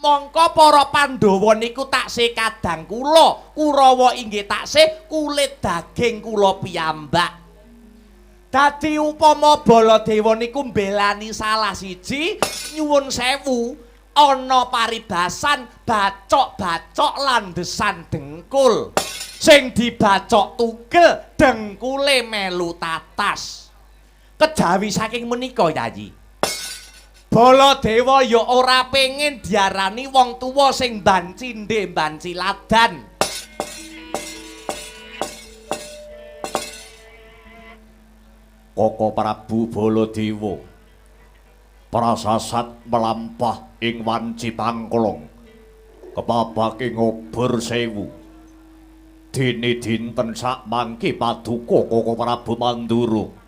Mongko para Pandhawa niku taksih kadang kula, Kurawa inggih taksih kulit daging kula piyambak. Dadi upama Baladewa niku mbelani salah siji, nyuwun sewu, ana paribasan bacok-bacok landesan dengkul. Sing dibacok tugel, dengkule melu tatas. Kejawi saking menika, Yayi, Baladewa ya ora pengin diarani wong tuwa sing bancindhe banciladan. Koko Prabu Baladewa prasasat melampah ing wanci pangklong kepabake ngobor sewu. Dene dinten sakmangke paduka Koko Prabu Mandura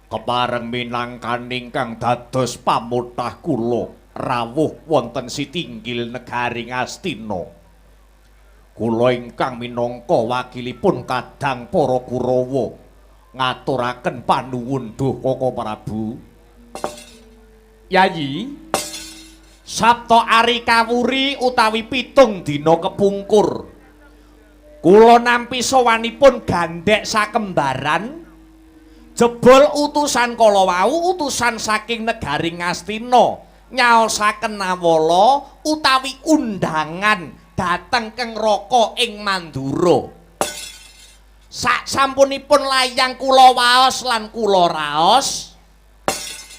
kepareng minangkani ingkang dados pamotah kula rawuh wonten sitinggil negari Ngastina. Kula ingkang minangka wakilipun kadang para Kurawa ngaturaken panuwun duh Koko Prabu. Yayi, Sabta Ari kawuri utawi 7 dina kepungkur, kula nampi sowanipun gandhek sakembaran. Jebul utusan kala wau utusan saking negari Ngastina nyaosaken nawala utawi undangan dhateng Keng Raka ing Mandura. Sak sampunipun layang kula waos lan kula raos,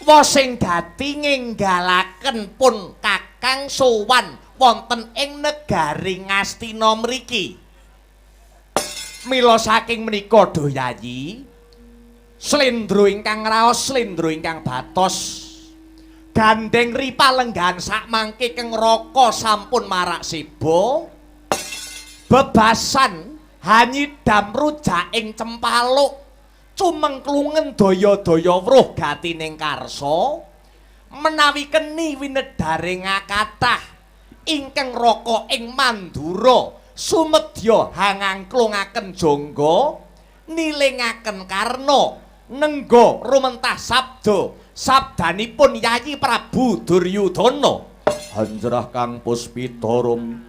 wos sing dadi ngenggalaken pun kakang sowan wonten ing negari Ngastina mriki. Mila saking menika duh Yayi, slendro ingkang raos, slendro ingkang batos, gandeng ripalenggahan sakmangke Keng Raka sampun marak seba, bebasan hanyidam rujak ing cempaluk, cumengklungen daya-daya wruh gatining karsa, menawi keni winedharing kathah ingkang Raka ing Mandura sumedya hangangklungaken jangga, nilingaken karna nengga rumentah sabda sabdanipun Yayi Prabu Duryudana. Hanjrah kang puspitarum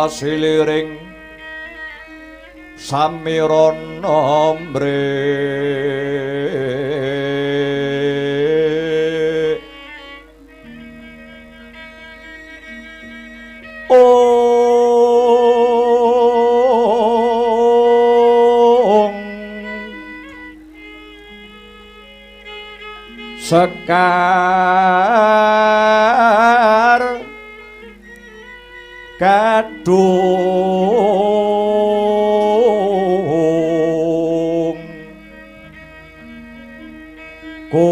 kasiliring samirana mrih ong sekar kadung ko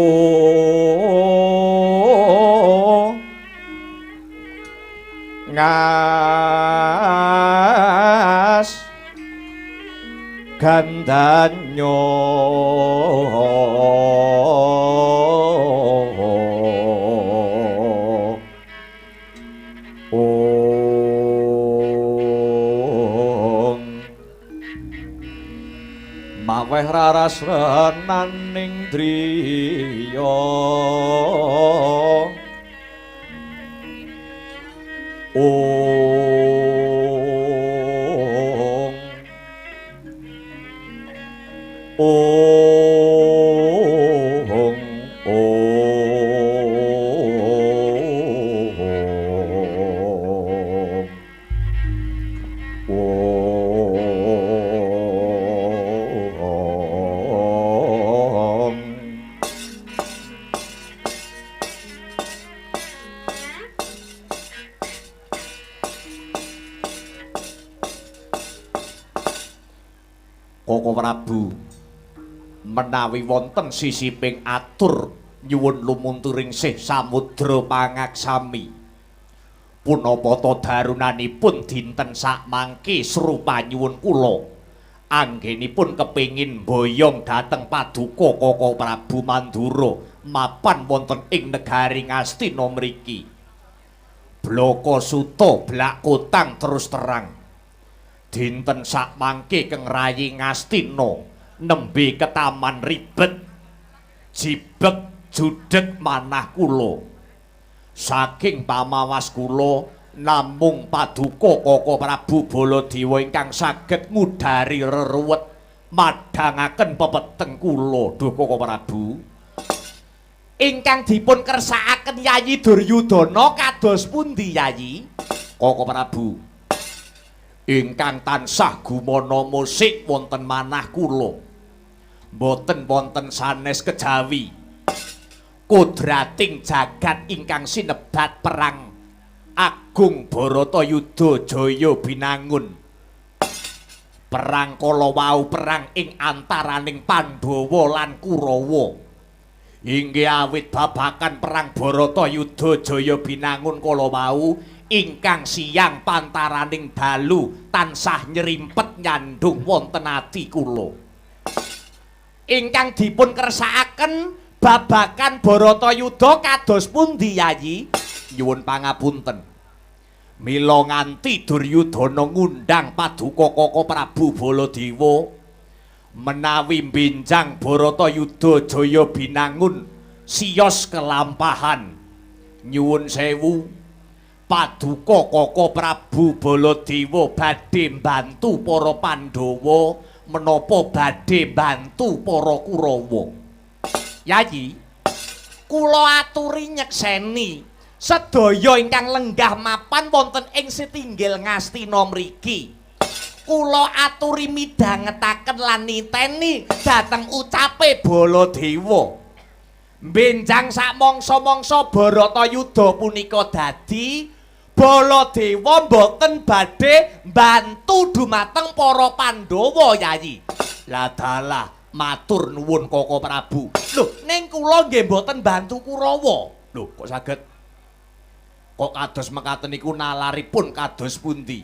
ngas gandanyo ong maweh raras renaning driya ong ong ong ong. Koko Prabu, menawi wonten sisiping atur nyuwun lumunturing sih samudra pangaksami, punapa ta darunanipun dinten sakmangke srupa nyuwun kula anggenipun kepingin mboyong dhateng paduka Koko Prabu Mandura mapan wonten ing negari Ngastina mriki. Blaka suta blak kotang terus terang. Dinten sakmangke Keng Rayi Ngastina nembe ketaman ribet jibek Judheg manah kula. Saking pamawas kula namung paduka Kaka Prabu Baladewa ingkang saged ngudari reruwet madhangaken pepeteng kula. Duh Kaka Prabu. Ingkang dipun kersakaken Yayi Duryudana kados pundi Yayi? Kaka Prabu, ingkang tansah gumana musik wonten manah kula, mboten wonten sanes kejawi kodrating jagat ingkang sinebat perang agung Baratayuda Jaya Binangun. Perang kala wau perang ing antaraning Pandhawa lan Kurawa. Inggih awit babakan perang Baratayuda Jaya Binangun kala wau ingkang siang pantaraning dalu tansah nyerimpet nyandung wonten ati kula. Ingkang dipun kersakaken babakan Baratayuda kados pundi Yayi? Nyuwun pangapunten. Mila nganti Duryudana ngundang paduka Kaka Prabu Baladewa menawi benjang Baratayuda Jaya Binangun siyos kelampahan. Nyuwun sewu, paduka Kaka Prabu Baladewa badhe mbantu para Pandhawa menapa badhe mbantu para Kurawa? Yayi, kula aturi nyekseni sedaya ingkang lenggah mapan wonten ing setinggil Ngastina mriki. Kula aturi midhangetaken lan niteni dhateng ucape Baladewa. Benjang sak mangsa-mangsa Baratayuda punika dadi Baladewa mboten badhe mbantu dumateng para Pandhawa Yayi. Lah dalah, matur nuwun Kaka Prabu. Lho, ning kula nggih mboten mbantu Kurawa. Lho, kok saged? Kok kados mekaten niku nalaripun kados pundi?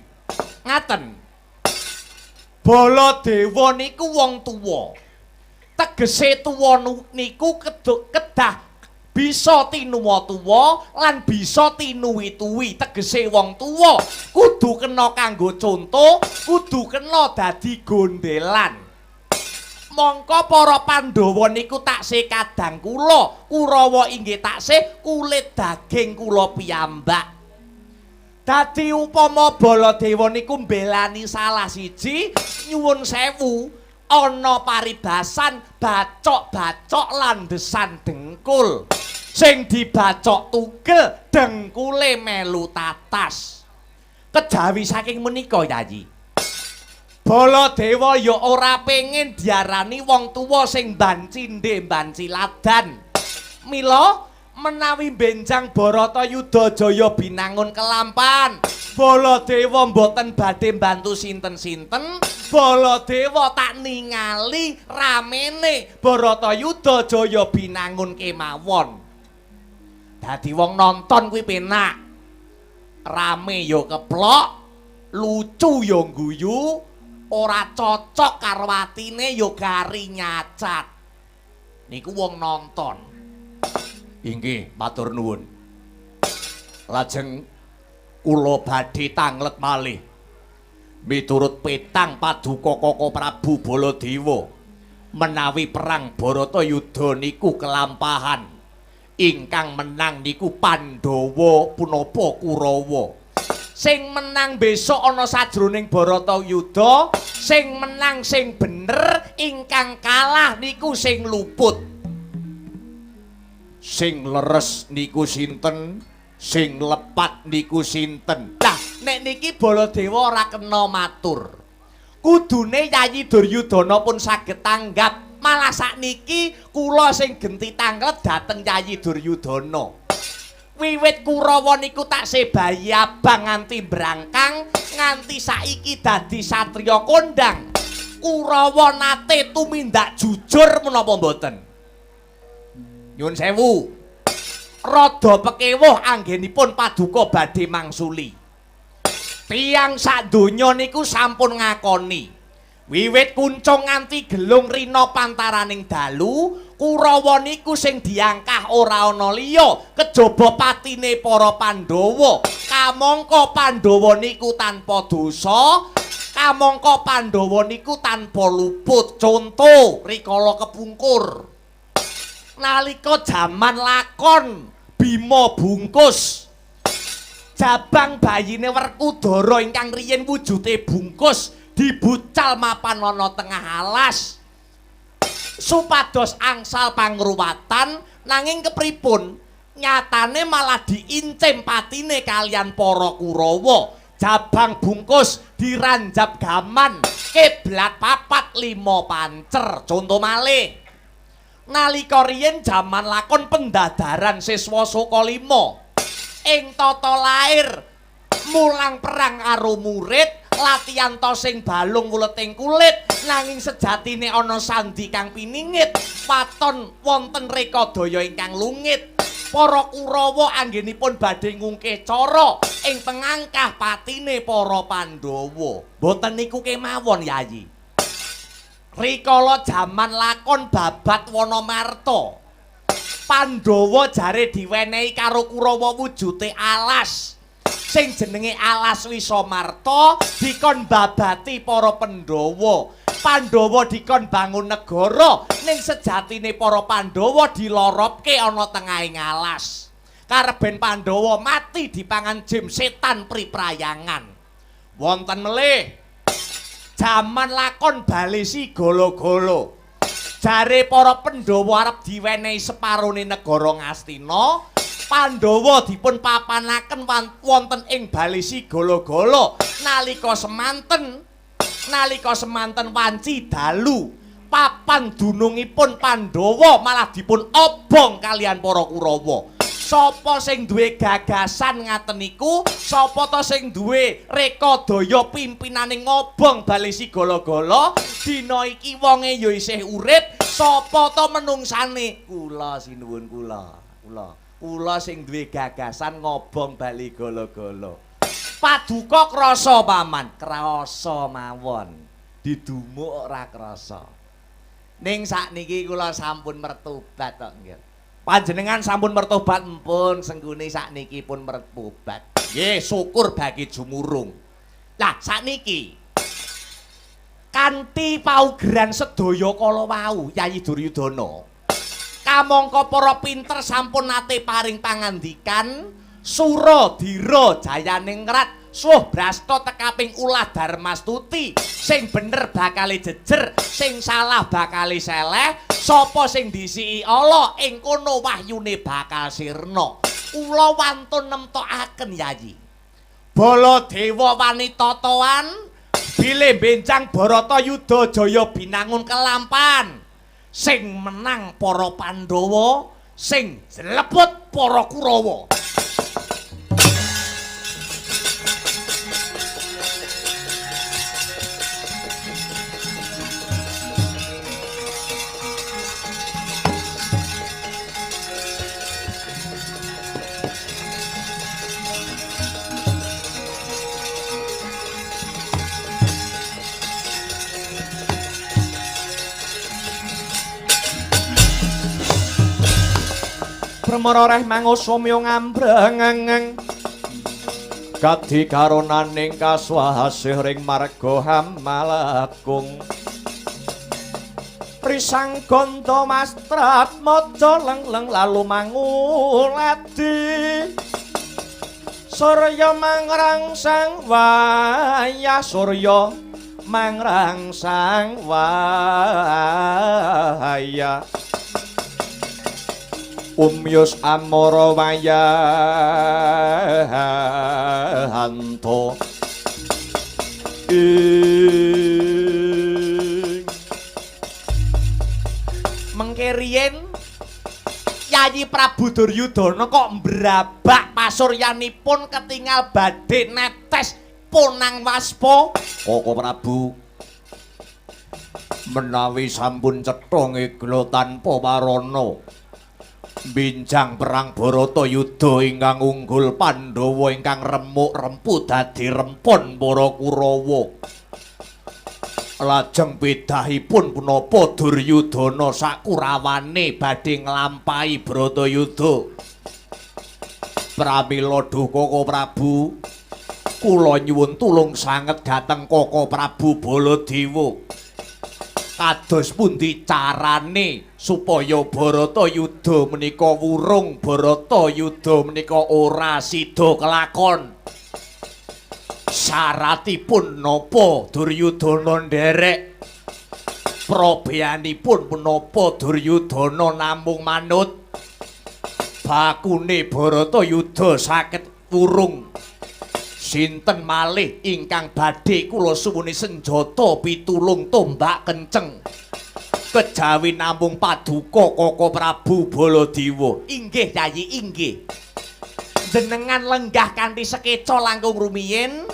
Ngaten. Baladewa niku wong tuwa. Tegese tuwa niku kedah bisa tinuwa tuwa lan bisa tinuwi-tuwi. Tegese wong tuwa kudu kena kanggo conto, kudu kena dadi gondelan. Mongko para Pandhawa niku taksih kadang kula, Kurawa inggih taksih kulit daging kula piyambak. Dadi upama Baladewa niku mbelani salah siji, nyuwun sewu, ana paribasan bacok-bacok landesan dengkul. Sing dibacok tugel, dengkule melu tatas. Kejawi saking menika Yayi, Baladewa ya ora pengin diarani wong tuwa sing bancindhe banciladan. Mila menawi benjang Baratayuda Jaya Binangun kelampan, Baladewa mboten badhe mbantu sinten-sinten. Baladewa tak ningali ramene Baratayuda Jaya Binangun kemawon. Dadi wong nonton kuwi penak. Rame ya keplok, lucu ya guyu, ora cocok karo atine ya gari nyacat. Niku wong nonton. Inggih, matur nuwun. Lajeng kula badhe tanglet malih. Miturut petang paduka Kaka Prabu Baladewa, menawi perang Baratayuda niku kelampahan, ingkang menang niku Pandhawa punapa Kurawa. Sing menang besok ana sajroning Baratayuda, sing menang sing bener, ingkang kalah niku sing luput. Sing leres niku sinten, sing lepat niku sinten? Lah, nek niki Baladewa ora kena matur. Kudune Yayi Duryudana pun saged tanggap. Malah sakniki kula sing genti tanglet dhateng Yayi Duryudana. Wiwit Kurawa niku taksih bayi abang nganti brangkang, nganti saiki dadi satriya kondang. Kurawa nate tumindak jujur menapa mboten? Nyuwun sewu. Rada pekewuh anggenipun paduka badhe mangsuli. Tiyang sak donya niku sampun ngakoni. Wiwit kuncung nganti gelung rina pantaraning dalu, Kurawa niku sing diangkah ora ana liya kejaba patine para Pandhawa. Kamangka Pandhawa niku tanpa dosa, kamangka Pandhawa niku tanpa luput. Conto rikala kepungkur. Nalika jaman lakon Bima bungkus, jabang bayine Werkudara ingkang riyin wujude bungkus dibucal mapan ana tengah alas supados angsal pangruwatan, nanging kepripun nyatane malah diincim patine kalian para Kurawa. Jabang bungkus diranjap gaman kiblat 4 5 pancer. Conto malih, nalika riyin jaman lakon pendadaran siswa Saka 5 ing tata lair mulang perang karo murid, latihan tosing balung wuleting kulit, nanging sejatine ana sandi kang piningit, waton wonten rekadaya ingkang lungit. Para Kurawa anggenipun badhe ngungkih cara ing pengangkah patine para Pandhawa. Mboten niku kemawon, Yayi. Rikala jaman lakon babat Wanamarta, Pandhawa jare diwenehi karo Kurawa wujude alas. Sing jenenge alas Wisamarta dikon babati para Pandhawa. Pandhawa dikon bangun negara, ning sejatine para Pandhawa diloropke ana tengahing alas. Kareben Pandhawa mati dipangan jim setan priprayangan. Wonten melih jaman lakon Balesi Gala-Gala. Jare para Pandhawa arep diwenehi separone negara Ngastina, Pandhawa dipun papanaken wonten ing Balesi Gala-Gala. Nalika semanten wanci dalu, papan dunungipun Pandhawa malah dipun obong kalian para Kurawa. Sapa sing duwe gagasan ngaten niku? Sapa ta sing duwe rekadaya pimpinane ngobong Balesi Gala-Gala? Dina iki wonge ya isih urip. Sapa ta menungsane? Kula sinuwun kula. Kula sing duwe gagasan ngobong Bali Gala-Gala. Paduka krasa, Paman. Krasa mawon. Didumuk ora krasa. Ning sakniki kula sampun mertobat kok nggih. Panjenengan sampun mertobat empun, senggune sakniki pun mertobat. Nggih, syukur bagi jumurung. Lah sakniki kanthi paugeran sedaya kala wau Yayi Duryudana, kamangka para pinter sampun nate paring pangandikan, sura dira jayaningrat suh brasta tekaping ulah darmastuti, sing bener bakale jejer, sing salah bakale seleh, sapa sing disiki ala ing kono wahyune bakal sirna. Kula wantun nemtokaken Yayi, Baladewa wani tatoan bilih benjang Baratayuda jaya binangun kelampan, sing menang para Pandhawa, sing jleput para Kurawa. Permara reh mangusumya ngambrengeng kadi karonaning kaswasih ring marga hamalakung risang ganda mastrat maca lengleng lalu manguladi surya mangrangsang wayah surya mangrangsang wayah umyus amara wayahanto ing mengke riyen Yayi Prabu Duryudana kok mbrabak pasuryanipun ketingal badhe netes ponang waspa. Koko Prabu menawi sampun cetha ngegla tanpa warana binjang perang Baratayuda ingkang unggul Pandhawa ingkang remuk rempu dadi rempon para Kurawa. Lajeng bedahipun punapa Duryudana sakurawane badhe nglampahi Bharatayuda. Pramila duh Koko Prabu, kula nyuwun tulung sanget dhateng Koko Prabu Baladewa. Kados pundi carane Supaya Baratayuda menika wurung, Baratayuda menika ora sida kelakon. Syaratipun napa Duryudana nderek? Prabeyanipun menapa Duryudana namung manut? Bakune Baratayuda saged wurung. Sinten malih ingkang badhe kula suwuni senjata pitulung tombak kenceng? Kejawi namung paduka Koko Prabu Baladewa. Inggih Yayi, inggih. Jenengan lenggah kanthi sekeca langkung rumiyin,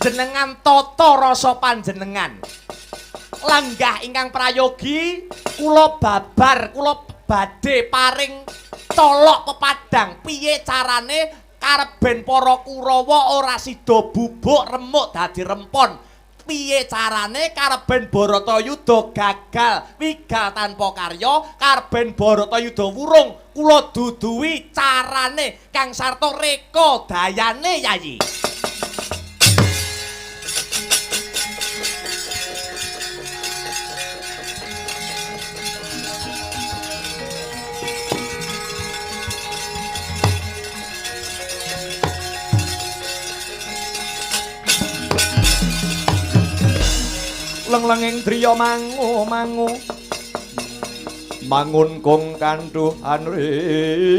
jenengan tata rasa panjenengan. Lenggah ingkang prayogi, kula babar, kula badhe paring colok pepadang piye carane kareben para Kurawa ora sida bubuk remuk dadi rempon. Piye carane kareben Baratayuda gagal wigal tanpa karya, kareben Baratayuda wurung, kula duduhi carane kang sarta reka dayane Yayi. Lenglenging driya mangu mangu mangun kong kanduhan rimang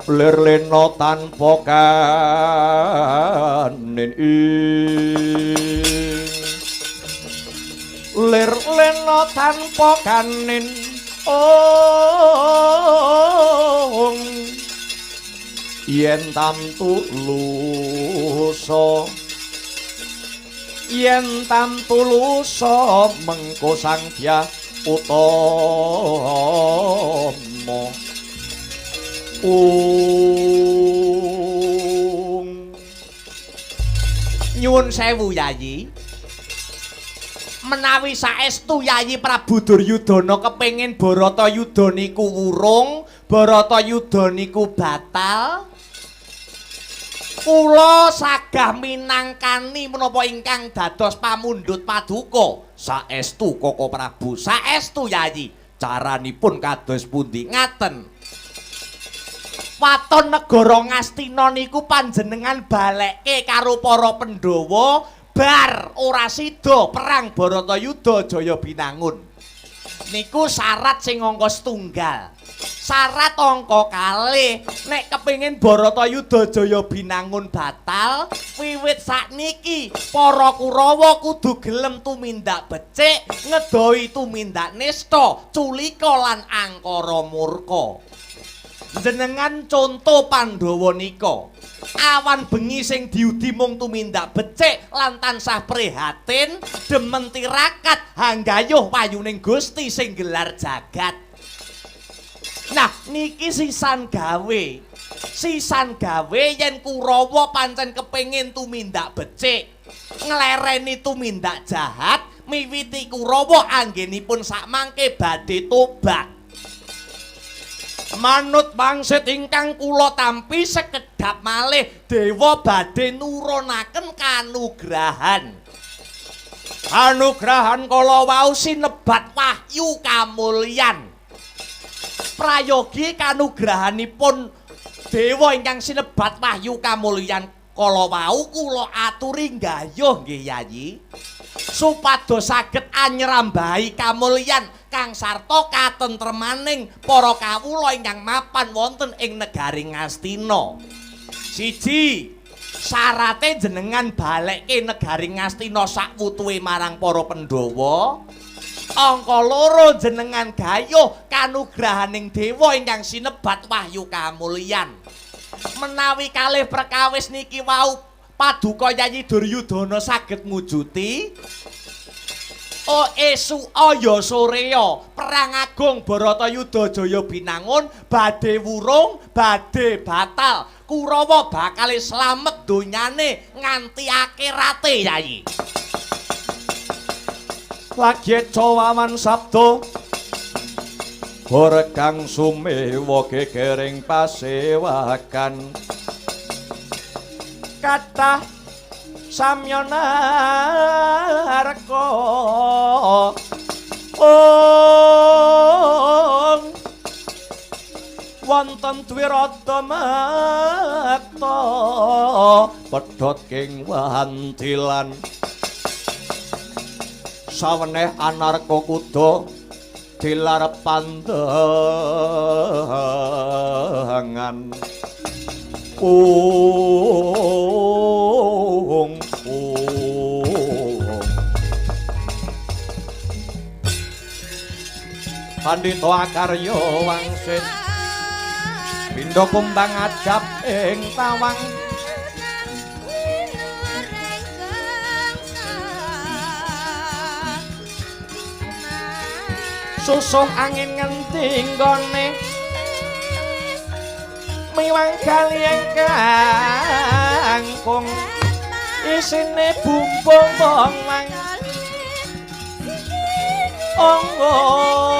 lir lena tanpa kanin lir lena tanpa kanin ong yen tamtu lusa yen tamtu lusa mengko Sang Dyah Utama. Ung nyuwun sewu Yayi, menawi saestu Yayi Prabu Duryudana kepengin Baratayuda niku wurung, Baratayuda niku batal, kula sagah minangkani menapa ingkang dados pamundhut paduka. Saestu Koko Prabu, saestu Yayi. Caranipun kados pundi? Ngaten. Waton negara Ngastina niku panjenengan balekke karo para Pandhawa bar ora sida perang Baratayuda Jaya Binangun. Niku syarat sing angka setunggal. Syarat angka kalih, nek kepengin Baratayuda Jaya Binangun batal, wiwit sakniki para Kurawa kudu gelem tumindak becik, ngedohi tumindak nista, culika lan angkara murka. Jenengan conto Pandhawa nika. Awan bengi sing diudi mung tumindak becik lan tansah prihatin, demen tirakat hanggayuh wayuning Gusti sing gelar jagat. Nah, niki sisan gawe. Sisan gawe yen Kurawa pancen kepengin tumindak becik, nglereni tumindak jahat, miwiti Kurawa anggenipun sakmangke badhe tobat. Manut wangsit ingkang kula tampi sekedhap malih dewa badhe nurunaken kanugrahan. Kanugrahan kala wau sinebat wahyu kamulyan. Prayogi kanugrahanipun dewa ingkang sinebat wahyu kamulyan kala wau kula aturi nggayuh nggih Yayi, supados saged anyrambahi kamulyan kang sarta katentremaning para kawula ingkang mapan wonten ing negari Ngastina. Siji, syarate jenengan balekke negari Ngastina sakwutuhe marang para Pandhawa. Angka loro, jenengan gayuh kanugrahaning dewa ingkang sinebat wahyu kamulyan. Menawi kalih perkawis niki wau paduka Yayi Duryudana saged mujuti, oh esuk aya soreya perang agung Baratayuda Jaya Binangun badhe wurung, badhe batal. Kurawa bakal slamet donyane nganti akhirate Yayi. Lagi cawawan sabda Gorekang sumewa gegering pasewakan, kathah Samya narka ong wonten Dwirata mekta pedhot king wantilan saweneh anarka kuda dilar pandangan. Ung ung Pandhita akarya wangsit pindha kumbang ajab ing tawang susuh angin ngendi nggone miwang kali kangkung isine bumbung bongwang ong ong.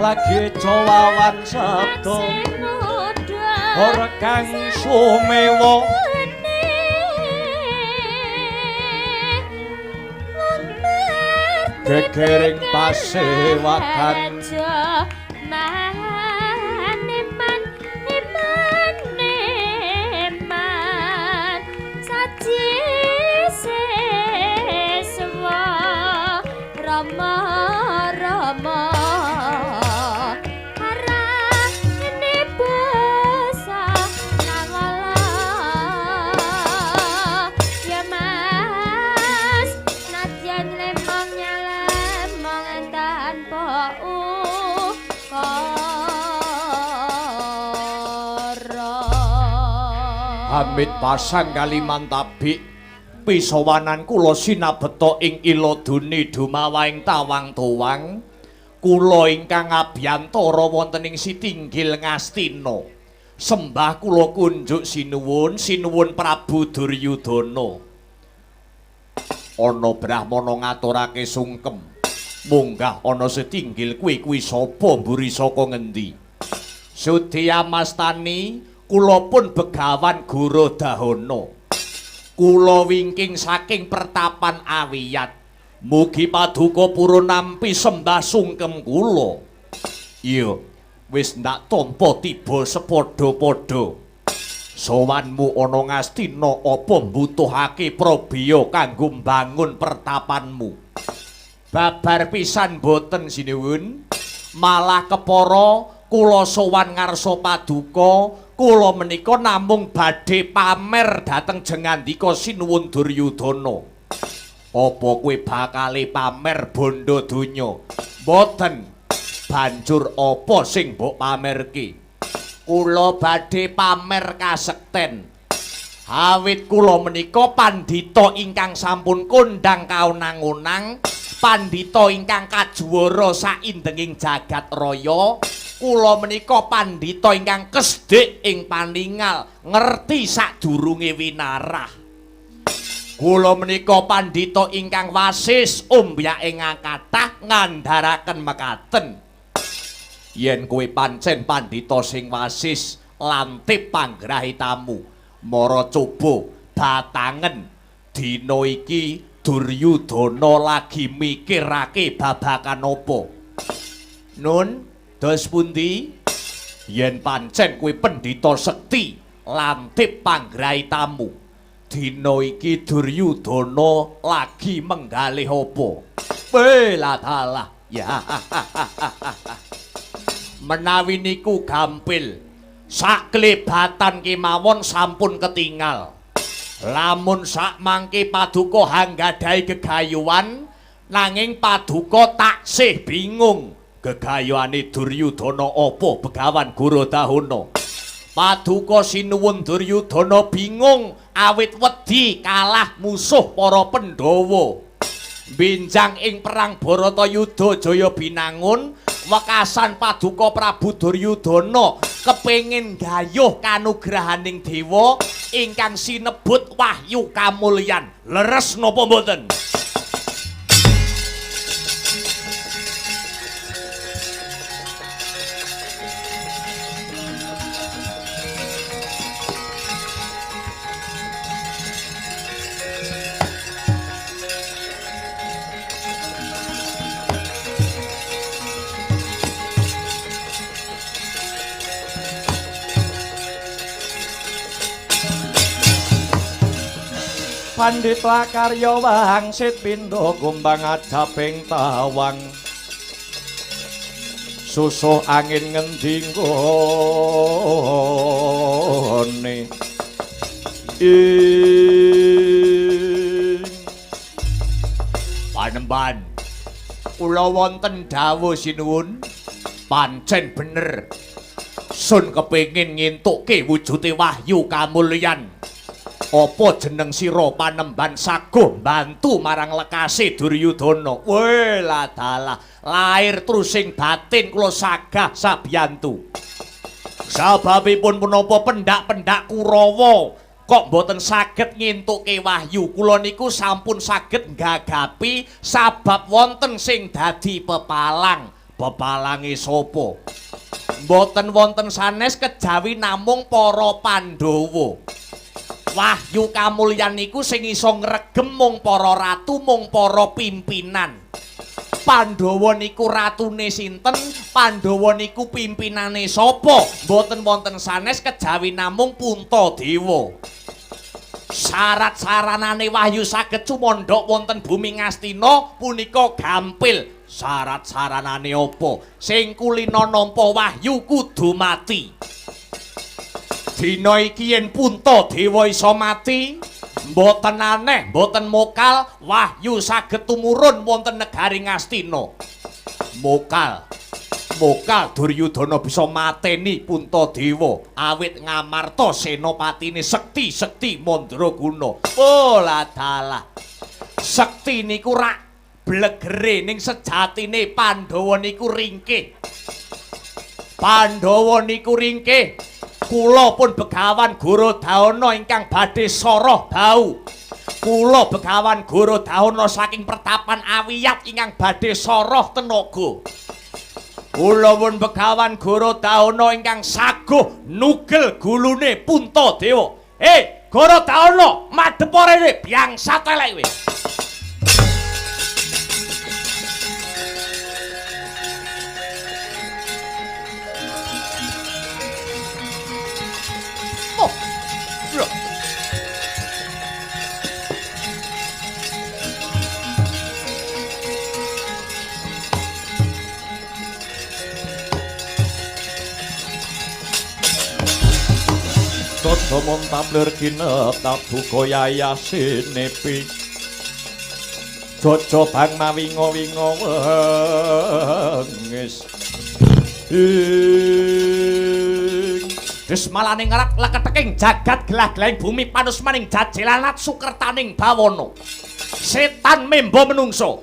Lagi cawawan sabda ora kang sumewa gegering pasewakan Amit pasang kalimantabik pisowanan kula sinabeta ing iladune dumawaing tawang tuwang kula ingkang abiyantara wonten ing sitinggil Ngastina sembah kula kunjuk sinuwun sinuwun Prabu Duryudana. Ana brahmana ngaturake sungkem munggah ana sitinggil kuwi kuwi sapa mburi saka ngendi? Sudi amastani kula pun Begawan Guru Dahana. Kula wingking saking pertapan Awiyat. Mugi paduka purun nampi sembah sungkem kula. Iya, wis ndak tampa tiba sepadha-padha. Sowanmu ana Ngastina apa mbutuhake prabeya kanggo mbangun pertapanmu? Babar pisan boten sinuwun. Malah kepara kula sowan ngarsa paduka. Kula menika namung badhe pamer dhateng jengandika sinuwun Duryudana. Apa kowe bakale pamer bondo donya? Mboten. Banjur apa sing mbok pamerke? Kula badhe pamer kasekten. Awit kula menika pandhita ingkang sampun kondhang kaonang-onang, pandhita ingkang kajuwara saindenging jagat raya. Kula menika pandhita ingkang kesdik ing paningal, ngerti sadurunge winarah. Kula menika pandhita ingkang wasis ombyake ngakathah ngandharaken mekaten. Yen kowe pancen pandhita sing wasis, lantip panggrahitamu. Mara coba batangen dina iki Duryudana lagi mikirake babagan apa. Nun, dos pundi? Yen pancen kowe pendhita sekti, lantip panggrahitamu. Dina iki Duryudana lagi menggalih apa? Weh, ya. Menawi niku gampil, saklebatan kemawon sampun ketingal. Lamun sakmangke paduka hanggadhahi gegayuhan, nanging paduka taksih bingung. Gegayuhane Duryudana apa Begawan Gorodahana? Paduka sinuwun Duryudana bingung awit wedi kalah musuh para Pandhawa. Benjang ing perang Bharatayuda Jaya Binangun, wekasan paduka Prabu Duryudana kepengin gayuh kanugrahaning dewa ingkang sinebut Wahyu Kamulyan. Leres napa mboten? Pandhita karya wangsit pindha gombang ajaping tawang. Susuh angin ngendi nggone. Ing panemban kula wonten dawuh sinuwun, pancen bener sun kepengin ngentukke wujude Wahyu Kamulyan. Apa jeneng sira panemban saguh mbantu marang lekase Duryudana? Weh, ladalah lair trusing batin kula sagah sabiyantu. Sababipun punapa pendak-pendak Kurawa kok mboten saged ngentukke wahyu? Kula niku sampun saged nggagapi sabab wonten sing dadi pepalang. Pepalange sapa? Mboten wonten sanes kejawi namung para Pandhawa. Wahyu Kamulyan niku sing iso ngregem mung para ratu, mung para pimpinan. Pandhawa niku ratune sinten? Pandhawa niku pimpinane sapa? Mboten wonten sanes kejawi namung Puntadewa. Syarat saranane wahyu saged cumandhak wonten bumi Ngastina punika gampil. Syarat saranane apa? Sing kulina nampa wahyu kudu mati. Dina iki yen Puntadewa iso mati, mboten aneh, mboten mokal, wahyu saged tumurun wonten negari Ngastina. Mokal, mokal Duryudana bisa mateni Puntadewa awit ngamarta senopatine sekti-sekti mandraguna. Oh ladalah. Sekti niku rak blegere ning sejatine Pandhawa niku ringkih. Pandhawa niku ringkih. Kula pun Begawan Gorodahana ingkang badhe soroh bau. Kula Begawan Gorodahana saking pertapan Awiyat ingkang badhe soroh tenaga. Kula pun Begawan Gorodahana ingkang saguh nugel gulune Puntadewa. Gorodahana, madhep rene biangsat elek kowe. Dada montabler ginep tabuka yayasinepi. Jojo bang mawinga-winga wengis. Ing Desmalane ngerak leketeking jagat gelah-gelahing bumi panusmaning jajelanat sukertaning bawana. Setan membo menungso.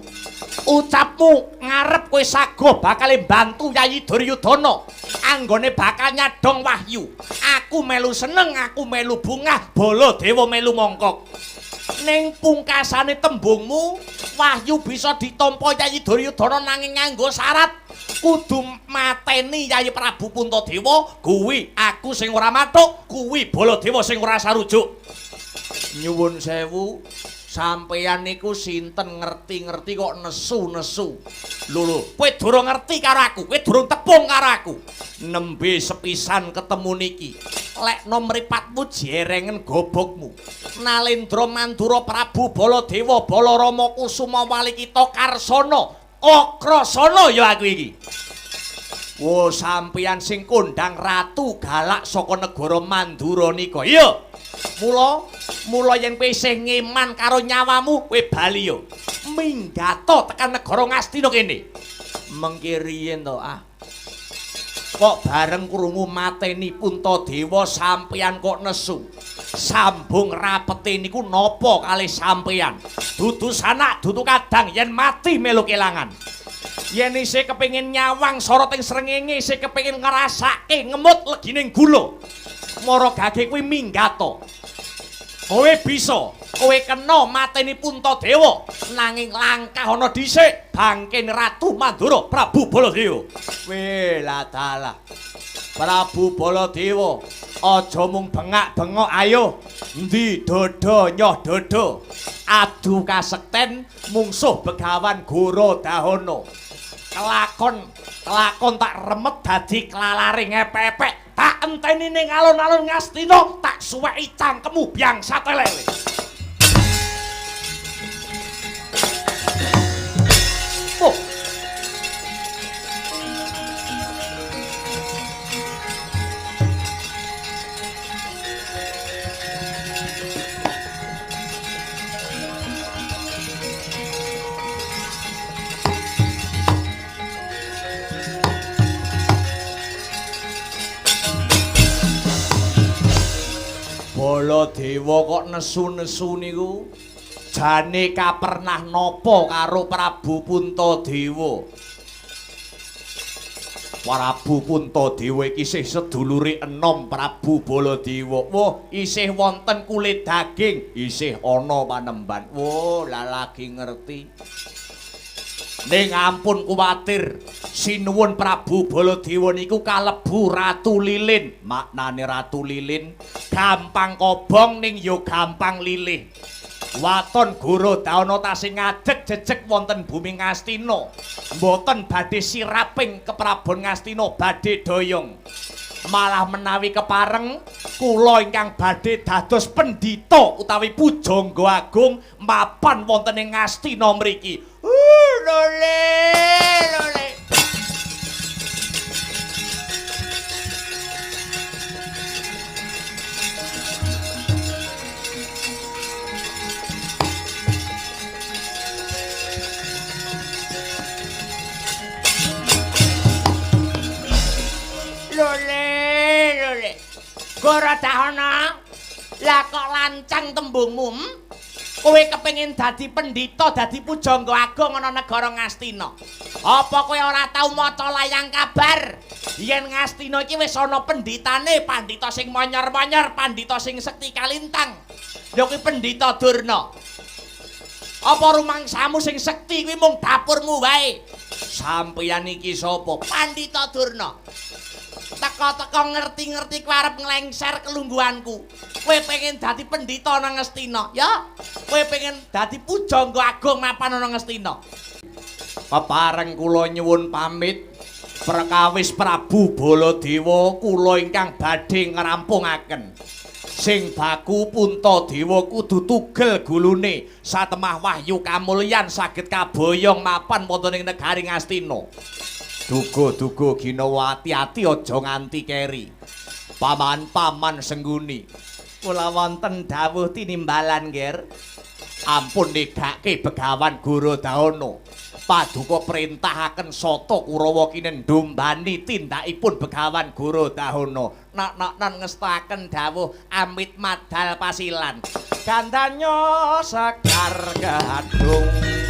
Ucapmu ngarep kowe saguh bakal mbantu Yayi Duryudana anggone bakal nyadong wahyu. Aku melu seneng, aku melu bungah, Baladewa melu mongkok. Ning pungkasane tembungmu wahyu bisa ditampa Yayi Duryudana nanging nganggo syarat kudu mateni Yayi Prabu Puntadewa. Kuwi aku sing ora mathuk, kuwi Baladewa sing ora sarujuk. Nyuwun sewu, sampeyan niku sinten ngerti-ngerti kok nesu-nesu. Lho lho, kowe durung ngerti karo aku, kowe durung tepung karo aku. Nembe sepisan ketemu niki. Lekno mripatmu jerengen gobokmu. Nalendra Mandura Prabu Baladewa Balarama Kusuma Walikita Karsana Akrasana ya aku iki. Wo sampeyan sing kondang ratu galak saka negara Mandura nika. Iya. Mula yen kowe isih ngeman karo nyawamu, kowe bali yo. Minggato tekan negara Ngastina kene. Mengki riyen to, ah. Kok bareng krungu mateni Puntadewa sampeyan kok nesu. Sambung rapete niku napa kalih sampeyan? Dudu sanak, dudu kadang yen mati melu kelangan. Yen isih kepengin nyawang soroting srengenge, isih kepengin ngrasake ngemut legining gula. Mara gage kuwi minggato. Kowe bisa, kowe kena mateni Puntadewa, nanging langkah ana dhisik bangken Ratu Mandura Prabu Baladewa. Weh, lah dalah. Prabu Baladewa, aja mung bengak-bengok ayo. Endi dodo nyoh dodo. Adu kasekten mungsuh Begawan Goro Dahana. Kelakon tak remet dadi klalare ngepek-epek. Tak enteni ning alun-alun Ngastina, tak suweki cangkemmu biang satelele. Oh. Baladewa kok nesu-nesu niku jane kapernah napa karo Prabu Puntadewa. Prabu Puntadewa iki isih sedulure enom Prabu Baladewa. Wah, isih wonten kulit daging, isih ana panemban. Wah, lah lagi ngerti. Ning ampun kuwatir, sinuwun Prabu Baladewa niku kalebu Ratu Lilin. Maknane Ratu Lilin gampang kobong ning ya gampang lilih. Waton Goro Dahana tasih ngadeg jejeg wonten bumi Ngastina. Mboten badhe siraping keprabon Ngastina badhe doyong. Malah menawi kepareng kula ingkang badhe dados pendhita utawi pujangga agung mapan wonten ing Ngastina mriki. Lole, lole. Lole, lole. Goro Dahana, lah kok lancang tembungmu? Kowe kepengin dadi pendhita, dadi pujangga agung ana negara Ngastina. Apa kowe ora tau maca layang kabar? Yen Ngastina iki wis ana pendhitane, pandhita sing monyor-monyor, pandhita sing sekti kalintang. Ya kuwi Pendhita Durna. Apa rumangsamu sing sekti kuwi mung dapurmu wae? Sampeyan iki sapa? Pandhita Durna. Teka-teka ngerti-ngerti kowe arep nglengser kelungguhanku. Kowe pengen dadi pendhita ana Ngastina, ya? Kowe pengen dadi pujangga agung mapan ana Ngastina. Pepareng kula nyuwun pamit perkawis Prabu Baladewa kula ingkang badhe ngrampungaken. Sing baku Puntadewa kudu tugel gulune satemah wahyu kamulyan saged kaboyong mapan wonten ing negari Ngastina. Duga-duga ginawa ati-ati aja nganti keri. Paman-paman Sengguni, kula wonten dawuh tinimbalan, Nger. Ampun negake Begawan Goro Dahana. Paduka perintahaken sata Kurawa kinendumbani tindakipun Begawan Goro Dahana. Nok-noknon ngestaken dawuh amit madal pasilan. Gandanya sekar gadung.